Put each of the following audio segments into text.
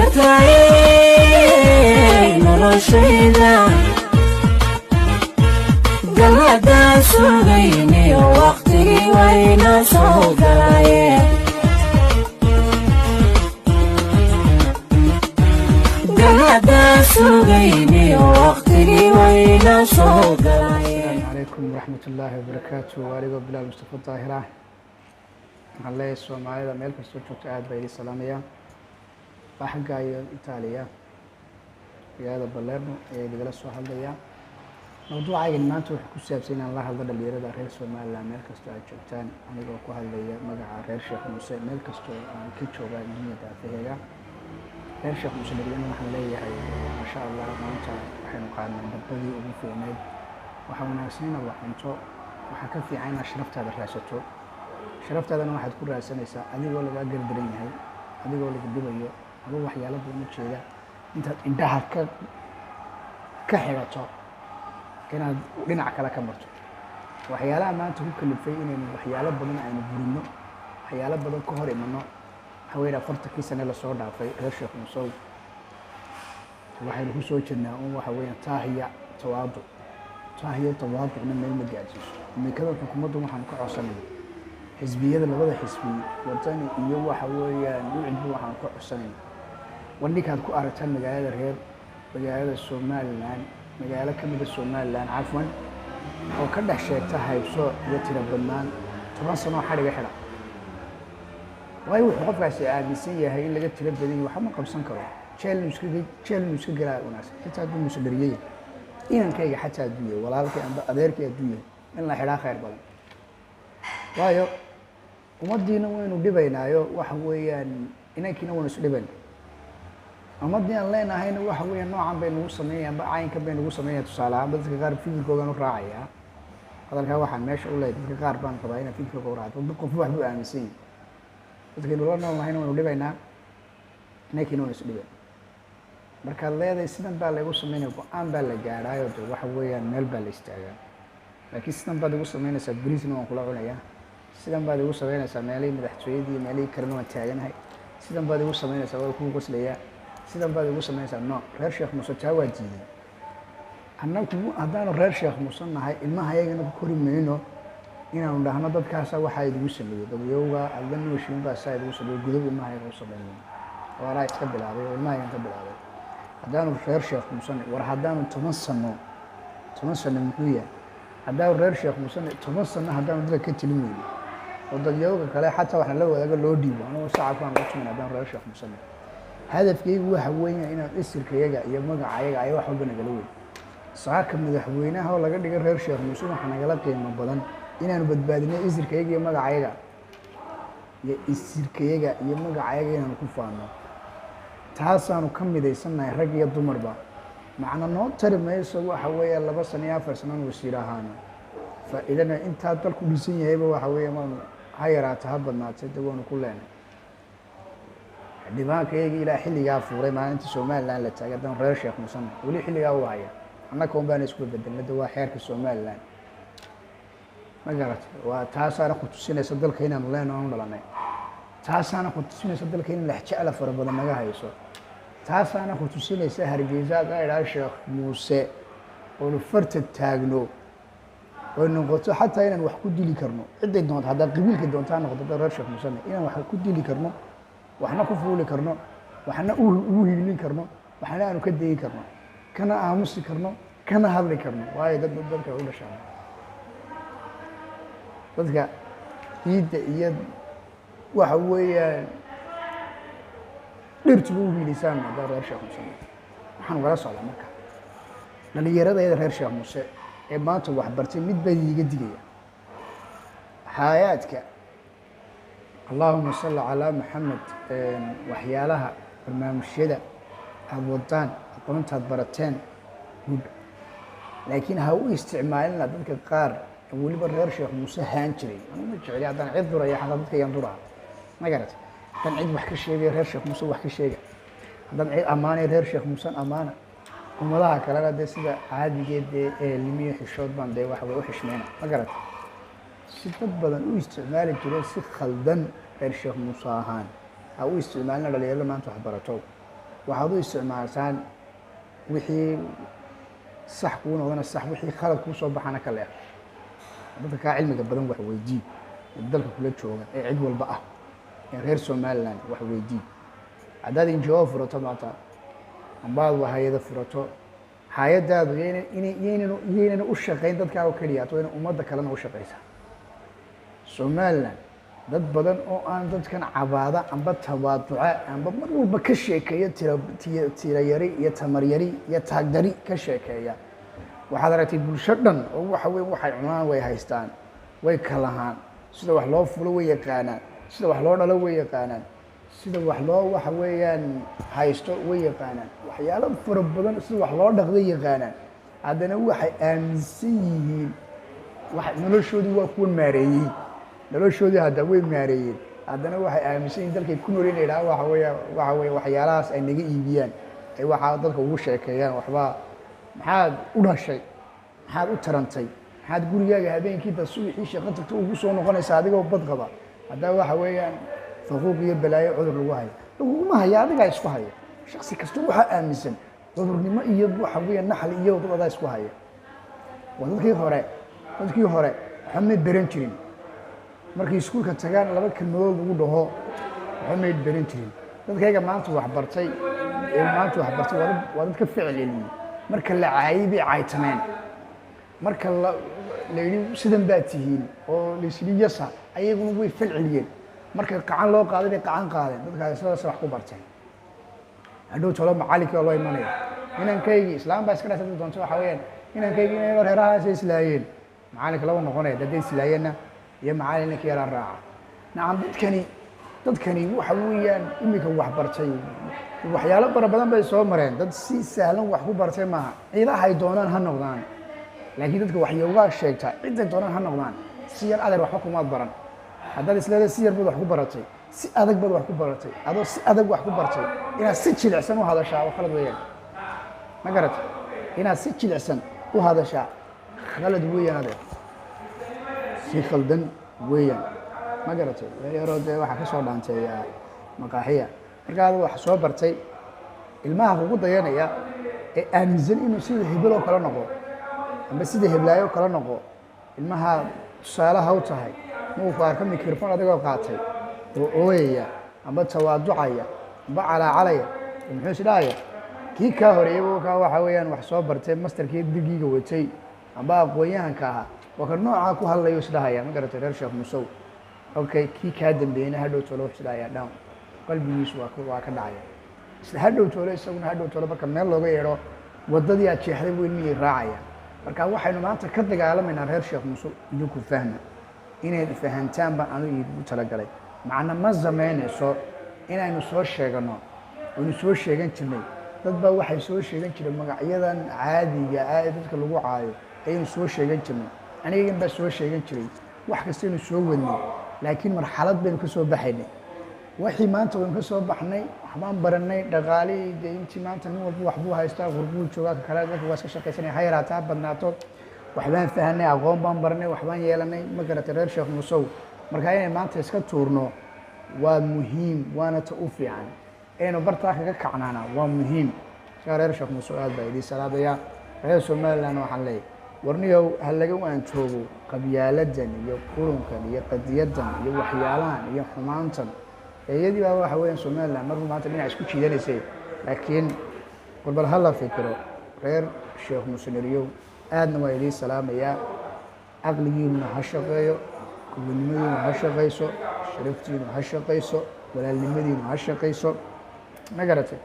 Dheertahay noloshayda, galladaan sugayniyo waqtigii wayna soo galaye. Galladaan sugayniyo waqtigii wayna soo galaye. Asalaamu calaykum waraxmat ullaahi wabarakaatu. Anigoo Bilaal Mustafa Daahir ah, waxaan leeyahay Soomaalida meel kastoo joogto aad baa idin salaamaya. Waa xagga iyo Itaaliya, magaalada Balermo ayaa idingala soo hadlayaa. Mawduucaygan maanta wuxuu ku saabsan inaan la hadlo dhalinyarada reer Somaliland meel kastoo aad joogtaan, anigoo ku hadlaya magaca reer Sheekh Muuse meel kastoo aan ka joogaan dunya daafaheega. Reer Sheekh Muuse dhalinyarada waxaan leeyahay, maasha Allah, maanta waxaynu qaadnay dabadii ugu fiicneyd. Waxaa wanaagsan inaad wax cunto, waxaa ka fiican inaad sharaftaada raadsato. Sharaftaadana waxaad ku raadsanaysaa adigoo lagaa gardaran yahay, adigoo laga dhibayo, adoo waxyaalo badan u jeeda, intaad indhaha ka xidhato inaad dhinac kale ka marto. Waxyaalaha maanta ku kalifay inaynu waxyaalo badan aynu burino, waxyaalo badan ka hor imano, waxaa weeye 40kii sane lasoo dhaafay, reer Sheekh Musow, waxaynu ku soo jirnaa un waxa weeyaan taahiya tawaaduc. Taahiya tawaaducna meel ma gaadhsiiso. Imikada xukuumaddu waxaanu ka codsanayna, xisbiyada, labada xisbi, Wadani iyo waxa weeyaan UCIDba, waxaanu ka codsanayna, war ninkaad ku aragtaan magaalada reer magaalada Somaliland, magaalo ka mida Somaliland cafwan, oo ka dhex sheegta haybsooc iyo tiro badnaan, 10 sanoo xadhiga xidha. Waayo, wuxuu qofkaasi aaminsan yahay in laga tiro badan yahay, waxba ma qabsan karo. Jeel inuu iska galaa wanaagsan, xitaa hadduu musedhariyey inankayga, xataa hadduu yahay walaalkay amba adeerkay hadduu yahay, in la xidhaa khayr badan. Waayo, ummaddiina waynu dhibaynaayo, waxa weeyaan inankiina waynu isdhibayna. Ummaddii aan leenahayna waxa weeyaan noocan bay nagu sameynayaan ba caynkan bay nagu sameynayaan. Tusaale ahaan, dadka qaar fikirkoogaan u raacayaa hadalkaa. Waxaan meesha u leeyahay, dadka qaar baan rabaa inaan fikirkooga u raaco. Dad qof wax buu aaminsan yahay. Dadkaynu la nool nahayna waynu dhibaynaa, inankiina waynu isdhibayna. Markaad leedahay sidan baa laygu sameynaya, go-aan baa la gaadhaayo, de waxa weeyaan meel baa la istaagaa. Laakiin sidan baad igu sameynaysaa, beriisna waan kula cunayaa. Sidan baad igu sameynaysaa, meelihii madaxtooyadii iyo meelihii kalena waan taaganahay. Sidan baad igu sameynaysaa, waa kuu qoslayaa. Sidan baad igu sameynaysaa, no. Reer Sheekh Muuse taa waa diiday. Annagu haddaanu reer Sheekh Muuse nahay, ilmaha ayagana ku kori mayno inaanu dhahno dadkaasa waxaa idigu sameeyey, dadyowga aad la nooshiin baa saa idigu sameeyey. Gudub ilmaha ayaga u sameeyey oo anaa iska bilaabay oo ilmahayagan ka bilaabay. Haddaanu reer Sheekh Muuse, war haddaanu 10 sano, 10 sano muxuu yahay? Haddaanu reer Sheekh Muuse 10 sano haddaanu dadka ka telin weyno oo dadyowga kale xataa waxna la wadaago loo dhiibo, anugu sacabkaan ugu tumin. Haddaanu reer Sheekh Muuse, hadafkaygu waxa weeya inaan isirkayaga iyo magacayaga ay wax walba nagala weyn. Saaka madaxweynaha oo laga dhigay reer Sheekh Muuse waxaa nagala qiimo badan inaanu badbaadinay isirkayaga iyo magacayaga iyo isirkayaga iyo magacayaga inaanu ku faano. Taasaanu ka midaysannahay, rag iyo dumarba. Macna noo tari mayso waxa weeya 2 sano iyo 4 sano wasiir ahaano. Faa'iidana intaa dalku dhisan yahayba waxa weeya waanu ha yaraato ha badnaatay, de waanu ku leenay xildhibaankayaga ilaa xilligaa fuuray maalinta Somaliland la taagay. Haddaan reer Sheekh Muusena weli xilligaa u haya, annaka un baana isku bedelna. De waa xeerka Somaliland, ma garatay? Waa taasaana ku tusinaysa dalka inaanu leeno aanu dhalanay. Taasaana ku tusinaysa dalka in lexjecla fara badan naga hayso. Taasaana ku tusinaysa Hargeysa haddaa idhaha Sheekh Muuse oonu farta taagno oy noqoto xataa inaan wax ku dili karno cidday doonto, haddaa qabiilka doonta ha noqoto. Haddaa reer Sheekh Muusena inaan wax ku dili karno, waxna ku fuuli karno, waxna ugu hiilin karno, waxna aanu ka degi karno, kana aamusi karno, kana hadli karno. Waayo, dad dadka u dhashaan, dadka ciidda iyo waxa weeyaan dhirtuba u hiilisaan. Haddaa reer Sheekh Muuse, waxaan ugala socdaa marka dhalinyarada reer Sheekh Muuse ee maanta waxbartay, mid baa iiga digaya xaayaadka. Allahuma salli calaa Maxamed. Waxyaalaha barnaamijyada aada wadaan, aqoontaad barateen gud, laakiin ha u isticmaalina dadka qaar, weliba reer Sheekh Muuse haan jiray. Anu ma jecli haddaan cid duraya, xataa dadka yaan duraa, ma garat? Haddaan cid wax ka sheegaya, reer Sheekh Muuse wax ka sheega. Haddaan cid ammaanaya, reer Sheekh Muuse ammaana. Ummadaha kalena dee sida caadigeed dee eelimiyo xishood baan dee waxa way u xishmeyna, ma garat? Si dad badan u isticmaali jireen si khaldan reer Sheekh Muuse ahaan ha u isticmaalina dhalinyarada maanta wax barato. Waxaad u isticmaaltaan wixii sax kuu noqdana sax, wixii khalad kuu soo baxana ka leex. Dadka kaa cilmiga badan wax weydii, ee dalka kula jooga, ee cid walba ah, ee reer Somaliland wax weydii. Haddaad NGO furato maanta ambaad waa hay-ada furato, hay-addaadu yaynan u shaqayn dadkaa oo keliya, waa ina ummadda kalena u shaqaysaa. Somaliland dad badan oo aan dadkan cabaada amba tawaaduca amba mar walba ka sheekeeya tira yari iyo tamar yari iyo taagdari ka sheekeeya. Waxaad aragtay bulsho dhan oo waxa wey waxay cunaan way haystaan, way kalahaan, sida wax loo fulo way yaqaanaan, sida wax loo dhalo way yaqaanaan, sida wax loo waxa weeyaan haysto way yaqaanaan, waxyaalo fara badan, sida wax loo dhaqday yaqaanaan. Haddana waxay aaminsan yihiin wax noloshoodii waa kuwa maareeyey, noloshoodii hadda way maareeyeen. Haddana waxay aaminsan yihiin dalkay ku nool in la yidhaha waxa weeye waxyaalahaas ay naga iibiyaan, ay waxaa dadka ugu sheekeeyaan. Waxbaa maxaad u dhashay? Maxaad u tarantay? Maxaad gurigaaga habeenkii da subaxii shaqo tagto ugu soo noqonaysa adigoo bad qaba, haddaa waxa weeyaan faquuq iyo balaayo cudur lagu hayo? Laguguma haya, adigaa isku haya. Shaksi kasta waxaa aaminsan cudurnimo iyo waxa weeya naxli iyo dad adaa isku haya. Waa dadkii hore waxba may beran jirin. Markay iskuulka tagaan laba kelmadood lagu dhaho, waxba may beran jirin. Dadkayga maanta waxbartay, ee maanta waxbartay, waa dad ka ficil celiyey. Marka la caayay bay caaytameen, marka la yidhi sidan baa tihiin oo laysyihi yasa, ayaguna way fal celiyeen. Marka qacan loo qaaday bay qacan qaadeen. Dadkaasi sidaas wax ku barteen. Hadhow tolo macallinkii oo loo imanaya, inankaygii islaam baa iska dhasay doonto, waxa weeyaan inankaygii inay reerahaas islaayeen. Macallinka laba noqonaya, hadday islaayeenna iyo macallin inanka yaraa raaca. Nacam, dadkani waxa weeyaan iminka wax bartay waxyaalo fara badan bay soo mareen. Dad si sahlan wax ku bartay maaha. Ciidahay doonaan ha noqdaan, laakiin dadka waxyoogaa sheegtaa ciday doonaan ha noqdaan. Si yar adeer waxba kumaad baran. Haddaad isleedahay si yar baad wax ku baratay, si adag baad wax ku baratay. Adoo si adag wax ku bartay inaad si jilicsan u hadashaa waa khalad weeyaan. Ma garatay? Inaad si jilicsan u hadashaa khalad weeyaan adeer, si khaldan weeyaan. Ma garatay? Yaroo dee waxaa ka soo dhaanteeya maqaaxiya. Marka ad wax soo bartay, ilmaha kugu dayanaya ee aaminsan inuu sida hebeloo kale noqo amba sida heblaayo kale noqo, ilmaha tusaalaha u tahay markuu ku arko microphone adigoo qaatay oo ooyaya amba tawaaducaya amba calaacalaya, muxuu is dhahaya? Kii kaa horeeyay kaa waxa weeyaan wax soo bartay, masterkii digiga watay amba aqoon-yahanka ahaa, waa ka noocaa ku hadlayo isdhahaya. Ma garatay, reer Sheekh Musow? Okay, kii kaa dambeeyena hadhow tolo wuxuu isdhahaya down, qalbigiisu waa ka dhacaya isla hadhow toolo. Isaguna hadhow toolo marka meel looga yeedho, waddadii aad jeexday buu ilmihii raacaya. Marka waxaynu maanta ka dagaalamaynaa, reer Sheekh Muuse, idinku fahma, inayd fahantaan baan anigu idigu talagalay. Macna ma samaynayso inaynu soo sheegano aynu soo sheegan jirnay. Dad baa waxay soo sheegan jireen magacyadan caadiga ah ee dadka lagu caayo ayaynu soo sheegan jirnay. Anigagan baa soo sheegan jiray, wax kastaynu soo wadnay, laakiin marxalad baynu ka soo baxaynay. Wixii maanta waynu ka soo baxnay, waxbaan baranay, dhaqaalihii dee intii maanta nin walba waxbuu haystaa, qurbuu joogaa, ka kale dadka waa iska shaqaysanaya, ha yaraataa ha badnaato. Waxbaan fahanay, aqoon baan baranay, waxbaan yeelanay. Ma garatay, reer Sheekh Musow? Marka inay maanta iska tuurno waa muhiim, waana ta u fiican aynu bartaa kaga kacnaana waa muhiim. Saa reer Sheekh Musow aad baa idiin salaadaya. Reer Somaliland waxaan leeyahay, warniyow ha laga waantoobo qabyaaladan iyo qurunkan iyo qadiyadan iyo waxyaalahan iyo xumaantan. Iyadii baa waxa weeyaan Somaliland markuu maanta dhinac isku jiidanaysay, laakiin warbal ha la fikiro. Reer Sheekh Museneriyow, aadna waa idiin salaamayaa. Caqligiinuna ha shaqeeyo, gobonimadiinu ha shaqayso, sharaftiinu ha shaqayso, walaalnimadiinu ha shaqayso. Ma garatay?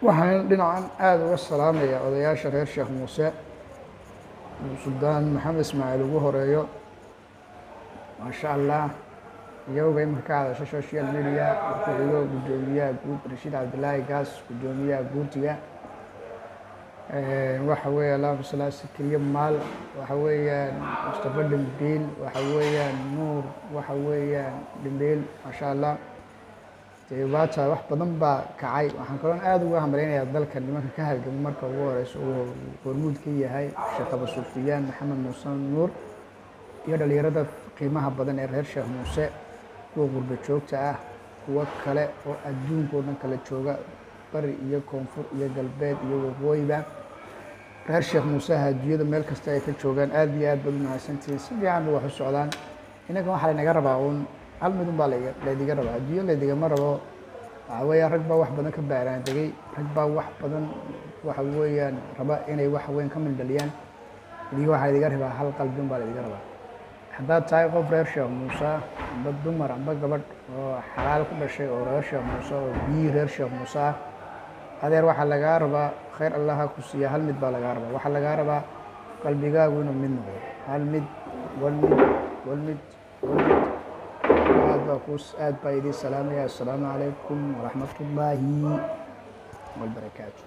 Waxaan dhinacan aada uga salaamaya odayaasha reer Sheekh Muuse, Suldaan Maxamed Ismaaciil ugu horeeyo, maasha Allah, iyagooga iminka ka hadasha social media. Ku xigo guddoomiyaha guud Rashiid Cabdillaahi Gaas, guddoomiyaha guurtiga, waxa weeye allahuma sala Sikriye Maal, waxa weeyaan Mustafa Dhimbiil, waxa weeyaan Nuur, waxa weeyaan Dhimbiil, maasha Allah. Dee waata wax badan baa kacay. Waxaan kaloon aada uga hambaleynayaa dalka nimanka ka halgamo, marka ugu horeysa uu hormuud ka yahay Sheekh Abu Sufyaan Maxamed Muuse Nuur iyo dhalinyarada qiimaha badan ee reer Sheekh Muuse, kuwa qurba joogta ah. Kuwo kale oo adduunka oo dhan kala jooga, bari iyo koonfur iyo galbeed iyo waqooyiba, reer Sheekh Muuseha adduunyada meel kasta ay ka joogaan, aad iyo aad baad u mahadsantihiin. Si fiican ba wax u socdaan. Innaga waxaa laynaga rabaa uun hal mid un baa laydiga rabaa. Adduunyo laydigama rabo. Waxa weeyaan, rag baa wax badan ka baaraan degay, rag baa wax badan, waxa weeyaan, raba inay wax weyn ka mildhaliyaan. Idiga waxaa laydiga rabaa hal qalbi un baa laydiga rabaa. Haddaad tahay qof reer Sheekh Muuse, amba dumar amba gabadh oo xalaal ku dhashay oo reer Sheekh Muuse oo biyihii reer Sheekh Muuse ah, adeer, waxaa lagaa rabaa, khayr Allaha ku siiya, hal mid baa lagaa rabaa. Waxaa lagaa rabaa qalbigaagu inuu mid noqdo, hal mid, one mid, one mid, one mid. Aad baa ku aad baa idiin salaamaya. Assalaamu calaykum waraxmatullaahi wabarakaatu.